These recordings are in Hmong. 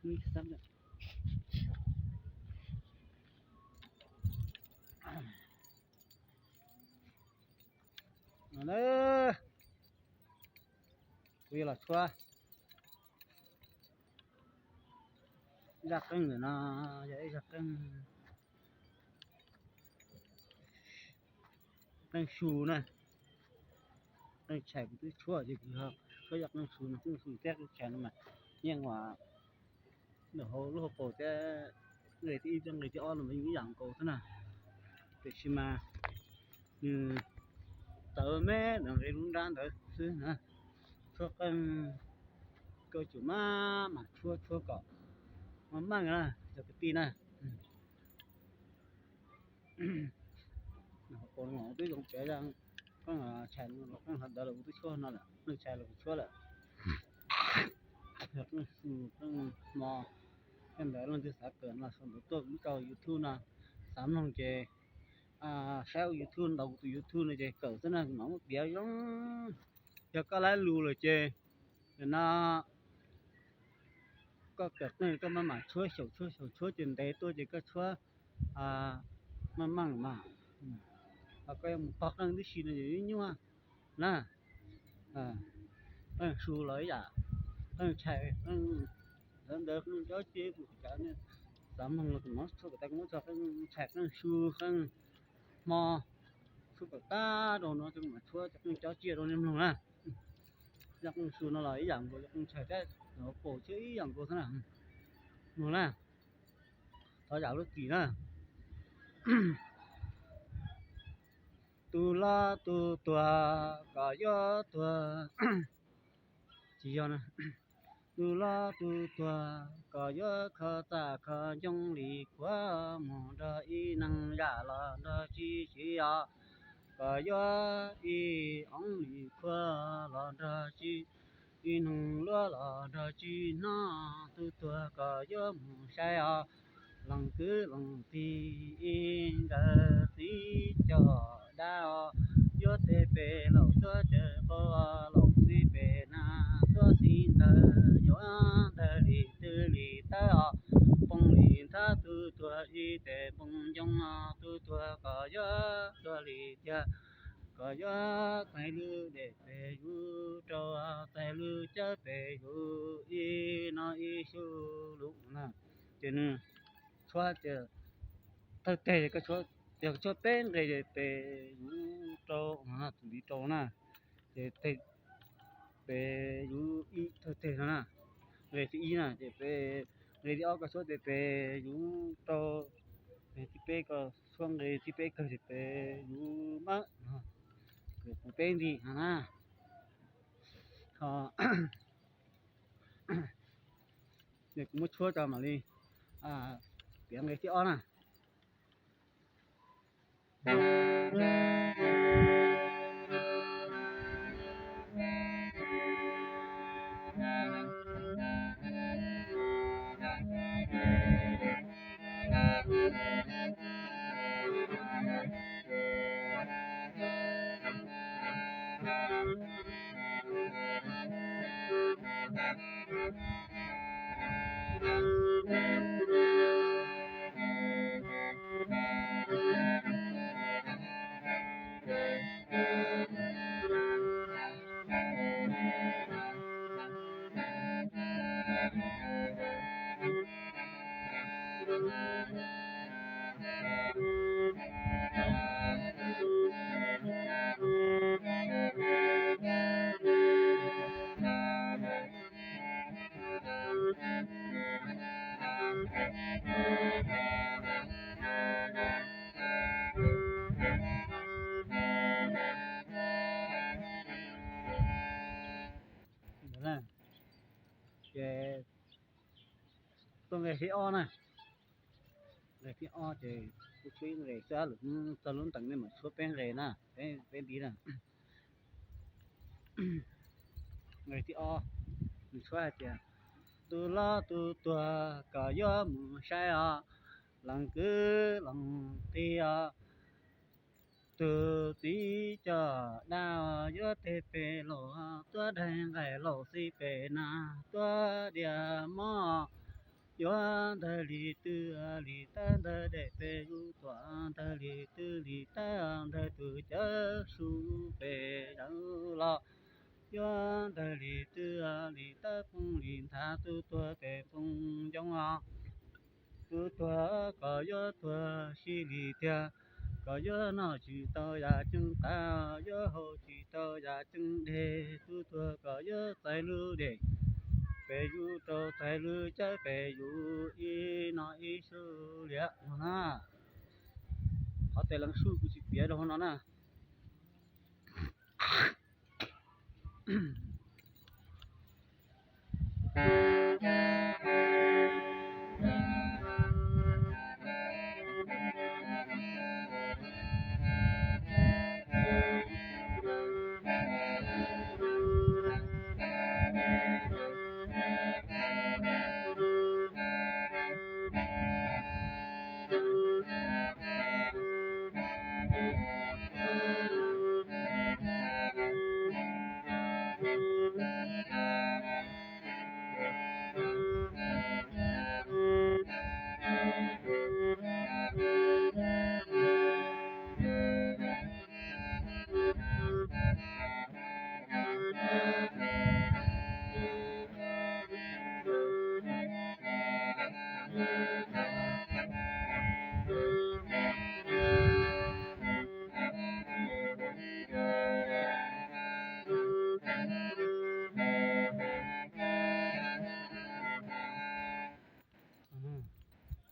Kuv yuav los tshuab zaj qeej ntawm no, yog ib zaj qeej, qeej su na, qeej tshais kuv twb tshuab ces kuv tshuab zaj qeej su no, qeej su thiab qeej tshais no mas yeej ua ntawm hauv lub hauv paus thiab nqe thib ib thiab nqe thib ob no mas yeej ib yam nkaus xwb na. Tiam sis mas nws tawv me ntawm nqe lub nrab ntawd xwb na. Tshuab qeej, koj tsum maj mam tshuab tshuab kom maj meej na cov kwv tij na. Twb zoo tsev, qeej tshais los qeej hov ntawd los kuv twb tshuab no lawm, qeej tshais los kuv tshuab lawm. Qeej su, qeej hmo, tej ntawd leej twg xav kawm no sau ntawv tuaj kuv rau YouTube no, xav mloog ces saib YouTube, ntaus kuv tus YouTube no ces kawm xwb na, mam muab piav zoo. Yog koj laib lus lawm ces no koj kawm qeej koj maj mam tshuab xyaum tshuab xyaum tshuab ces ntev tuaj ces koj tshuab maj maj mas, ho koj yuav mus pog qeej tib si no ces nyuaj na. Qeej su los ib yam, qeej tshais, qeej ntawd ntawd qeej cob tsiaj kuv cov xav mloog los kuv mam tshuab kom tag, kuv muab tso qeej tshais qeej su qeej hmo tshuab kom tag rau no ces kuv mam tshuab cov qeej cob tsiaj rau nej mloog na. Zaj qeej su no los ib yam nkaus, zaj qeej tshais thiab, paus thiab ib yam nkaus xwb na. Mloog na, thov zam lub txim na. Tus loj tus tuag kom yuav tuag, tsis yog na. Tus loj tus tuag kom yuav kho txaj kho ncoo li khuav, mus nrog ib neeg yam los nrog tsis siv os, kom yuav ib oob li khuav los nrog tsis, ib neeg luab los nrog tsis hnov. Tus tuag kom yuav mus saib os, leej kwv leej tij ib nkawd txiv coj dab os, yuav tej pem laus tuab cawv qau, laus txiv pem na tuab txiv ntawd, yuav ntawd li twg li tawb os, poob li nthab tus tuag ib tes npoo ncoo os. Tus tuag kom yuav tuag li tiag, kom yuav txais lub dej pem yus rau, txais lub cawv pem yus ib no ib xu lus na. Ces nws tshuab tias thawj teg, yog tshuab peb nqe ces pem yus rau, tus ntiv rau na, ces pem yus ib thawj teg no na, nqe thib ib na, ces pem, nqe thib ob koj tshuab tias pem yus rau, nqe thib peb koj tshuab nqe thib peb kawg ces pem yus mab, kuv peb nti no na. Ho kuv muab tshuab tso mam li piav nqe thib ob na. Ces tuaj nqe thib ob na. Nqe thib ob ces kuv tshuab ib nqe xwb, lwm hnub txog lub ntees nej mam tshuab peb nqe na, peb nti na. Nqe thib ob, nws tshuab hais tias, tus loj tus tuag kom yuav mus saib os, leej kwv leej tij os, tus txiv coj dab os, yuav tej pem laus tuab daig nqaij, laus xib pem na tuab diav mov, Yuav ntawg li twg li tab ntawg dej pes zuj tuam, ntawg li twg li tab ntawg tus cawv su pes zaws los. Yuav ntawg li twg li tab poob li nthav, tub tuag tes poob ncoob os. Tub tuag kom yuav tuag sib li tiag, kom yuav noj tsis tau yam ceeb qav, yuav haus tsis tau yam ceeb dej, tub tuag kom yuav txais lub dej pes zuj rau txais lub cawv pes zuj, ib no ib su liam no na. Qhov tes leej su kuv tsis piav rau hauv no na.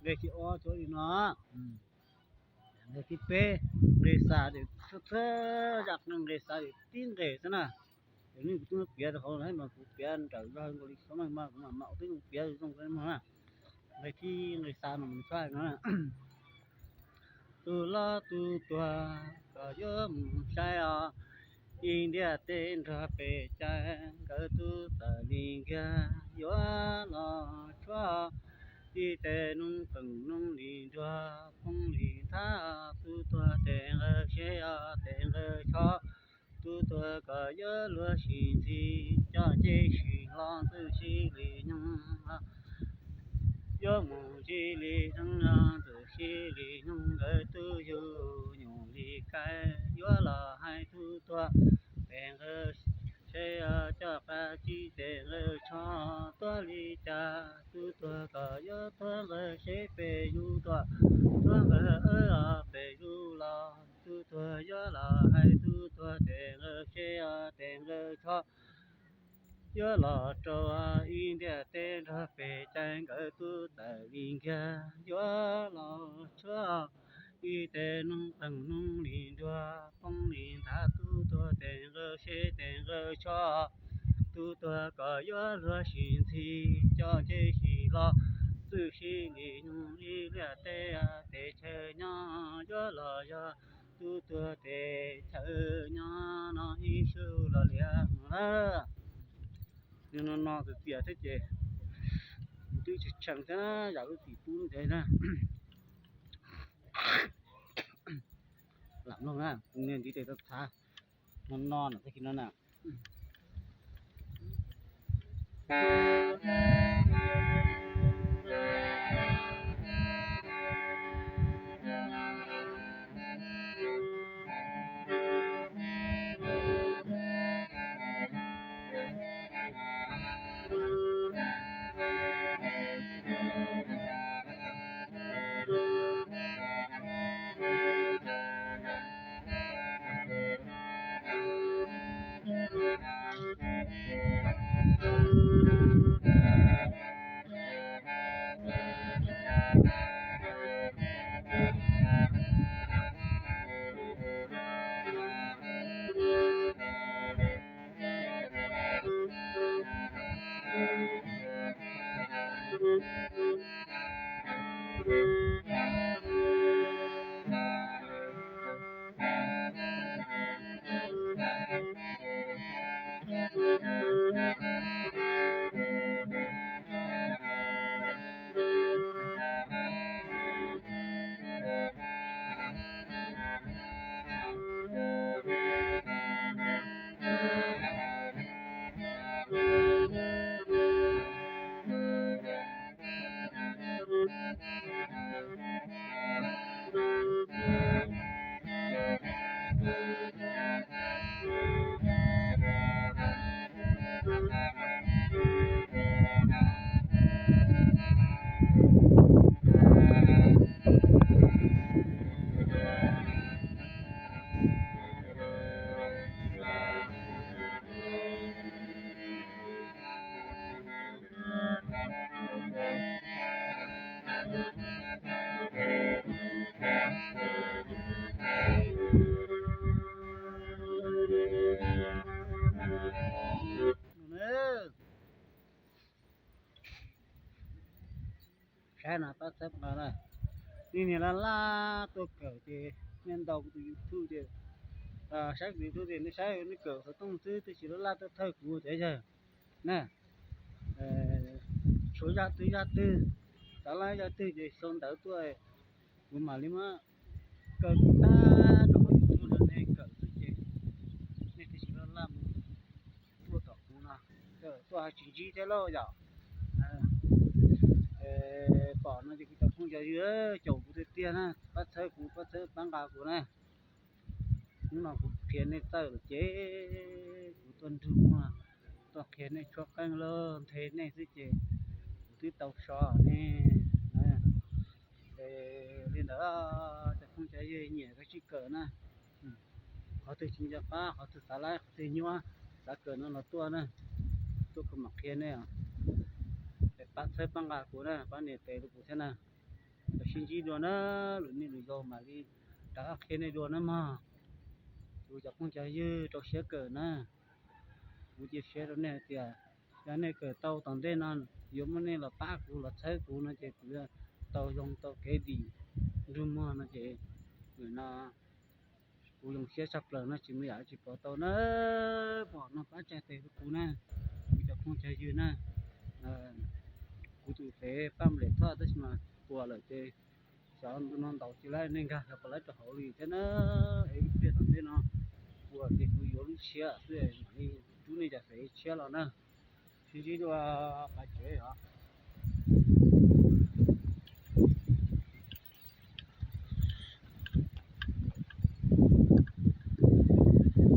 Nqe thib ob tso li no. Nqe thib peb, nqe xav tias txhawb zaj nqe xav tias tib nqe xwb na. Ces nej kuv twb piav rau hauv mas kuv piav nrawm zog nkaus li xyov mas kuv mam mam twb piav zoo na. Nqe thib nqe xav no mus txhawb no. Tus hlob tus tuag kom yuav mus saib os, ib ntiaj teb nrog pes cai, nkawd tub tawm li nkiag yuav los tshuab, ib teg noob qees noob li nruag poob li nthav, tub tuag tes nqawd seb os tes nqawd tsho, tub tuag kom yuav luag sim ntxhi, coj ncej sim hlo ntxwb sib li nyoog, yuav mus sib li nyoog, ntxwb sib li nyoog, nkawd tub yug nyuj li kaib, yuav los hais tub tuag tes nqawd seb os coj qab tsib tes nqawd tsho, tuag li cas tub tuag kom yuav tuag nqawd seb pes zuj tuaj, tuag nqawd os pes zuj los, tub tuag yuav los hais tub tuag tes nqawd seb os tes nqawd tsho, yuav los rau ib ntiaj teb nrog pes cai, nkawd tub tawm li nkiag yuav los tshuab, ib teg noob qees noob li nruag poob li nthav, tub tuag tes nqawd seb tes nqawd tsho, tub tuag kom yuav luag sim ntxhi, coj ncej sim hlo ntxwb sib li nyoog, ib liaj teb tes chaw nyob yuav los yog tub tuag tes chaw nyob no ib su los liam no na. Nws no no tiag tiag thiab ces kuv twb tsis tshee thiab na, yam lub tim pub ntawd na. Lam mloog na, nws ntiv tes tau txhav no no na, tag kis no na. Thaib no pab txhawb nqa na. Nej niag laj laj tuaj kawm ces nej ntaus kuv tus YouTube ces, saib kuv tus YouTube ces nej saib nej kawm xov tooj xwb, twb tsis laj laj tuaj thawj kuv ces yawg na. Tshuav zaj twg zaj twg, xav laj zaj twg ces sau ntawv tuaj, kuv mam li muab kaw tag rau hauv YouTube rau nej kawm xwb ces nej twb tsis laj laj mus tuaj tom kuv no, tuaj tsis ntsib thiab lauj yom. Pom no ces kuv cov phooj cov ywg, caum kuv tiag tiag na, pab txhawb kuv, pab txhawb pab nqa kuv na. Hnub no kuv qhia nej txawj lawm ces kuv tuaj nrug muag, tuaj qhia nej tshuab qeej lawm nthe nej xwb ces kuv twb tau so ne. Li ntawd cov phooj cov ywg nyiam koj sib kawm na. Qhov twg tsis nco qab, qhov twg xav laib, qhov twg nyuaj, xav kawm no los tuaj na. Tuaj kuv mam qhia nej. Pab txhawb pab nqa kuv na, pab nias tes rau kuv thiab na. Los sib ntsib dua na, lwm niaj lwm zaus mam li rov qab qhia nej dua na mog. Kuv cov phooj cov ywg rau siab kawm na. Kuv cia siab rau nej hais tias yog nej kawm tau tom ntej no, yuav muab nej los pab kuv los txhawb kuv no ces kuv yuav tau zoo tau kev dim nrug muag no ces, no kuv zoo siab tshaj plaws no, tsis muaj yam tsis pom tau na. Pom no pab tsa tes rau kuv na, kuv cov phooj cov ywg na. Kuv tus fev Paj Nplem Thoj tab sis mas puas lawm ces xyov ntu no ntaus tsis laib, nej nkag xyov puas laib rau hauv li thiab na. Es ib pliag tom ntej no puas ces kuv yuav lub tshiab xwb mam li rub nej cov fev tshiab los na. Sib ntsib dua pab tsev os.